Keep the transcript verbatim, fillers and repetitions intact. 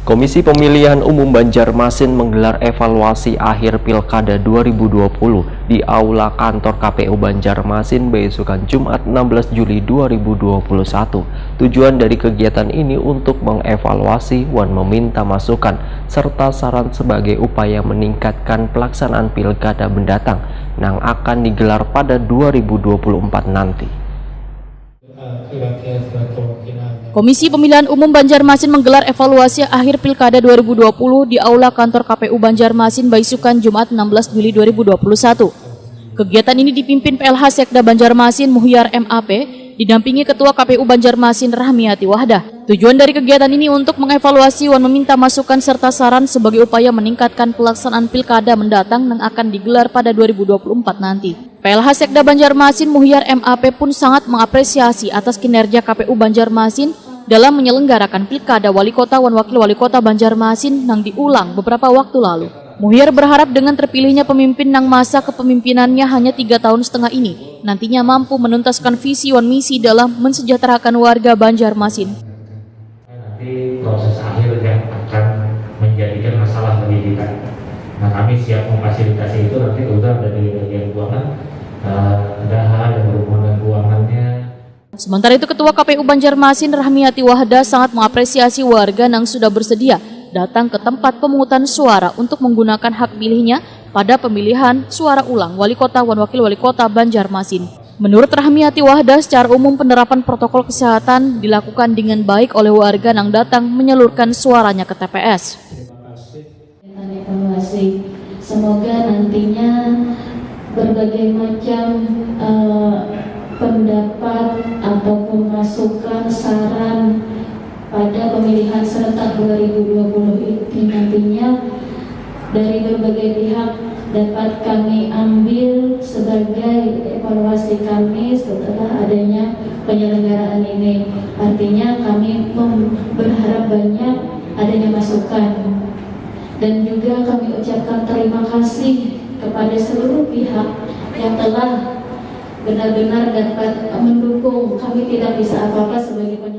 Komisi Pemilihan Umum Banjarmasin menggelar evaluasi akhir Pilkada dua ribu dua puluh di Aula Kantor K P U Banjarmasin, beisukan Jumat enam belas Juli dua ribu dua puluh satu. Tujuan dari kegiatan ini untuk mengevaluasi wan meminta masukan serta saran sebagai upaya meningkatkan pelaksanaan Pilkada mendatang nang akan digelar pada dua ribu dua puluh empat nanti. Komisi Pemilihan Umum Banjarmasin menggelar evaluasi akhir Pilkada dua ribu dua puluh di Aula Kantor K P U Banjarmasin, baisukan Jumat enam belas Juli dua ribu dua puluh satu. Kegiatan ini dipimpin P L H Sekda Banjarmasin, Muhyar M A P, didampingi Ketua K P U Banjarmasin, Rahmiati Wahdah. Tujuan dari kegiatan ini untuk mengevaluasi wan meminta masukan serta saran sebagai upaya meningkatkan pelaksanaan Pilkada mendatang nang akan digelar pada dua ribu dua puluh empat nanti. P L H Sekda Banjarmasin, Muhyar M A P, pun sangat mengapresiasi atas kinerja K P U Banjarmasin dalam menyelenggarakan Pilkada Wali Kota wan Wakil Wali Kota Banjarmasin nang diulang beberapa waktu lalu. Muhyar berharap dengan terpilihnya pemimpin nang masa kepemimpinannya hanya tiga tahun setengah ini, nantinya mampu menuntaskan visi wan misi dalam mensejahterakan warga Banjarmasin. Nanti proses akhir yang akan menjadikan masalah bagi kita. Nah, kami siap memfasilitasi itu nanti kebetulan ada di bagian keuangan, eh, ada hal yang berhubungan dengan keuangannya. Sementara itu, Ketua K P U Banjarmasin, Rahmiati Wahdah, sangat mengapresiasi warga nang sudah bersedia datang ke tempat pemungutan suara untuk menggunakan hak pilihnya pada pemilihan suara ulang Wali Kota wan Wakil Wali Kota Banjarmasin. Menurut Rahmiati Wahdah, secara umum penerapan protokol kesehatan dilakukan dengan baik oleh warga nang datang menyalurkan suaranya ke T P S. Evaluasi. Semoga nantinya berbagai macam eh, pendapat ataupun masukan, saran pada pemilihan serentak dua ribu dua puluh ini nantinya dari berbagai pihak dapat kami ambil sebagai evaluasi kami setelah adanya penyelenggaraan ini. Artinya kami mem- berharap banyak adanya masukan. Dan juga kami ucapkan terima kasih kepada seluruh pihak yang telah benar-benar dapat mendukung. Kami tidak bisa apa-apa sebagai penyelenggara.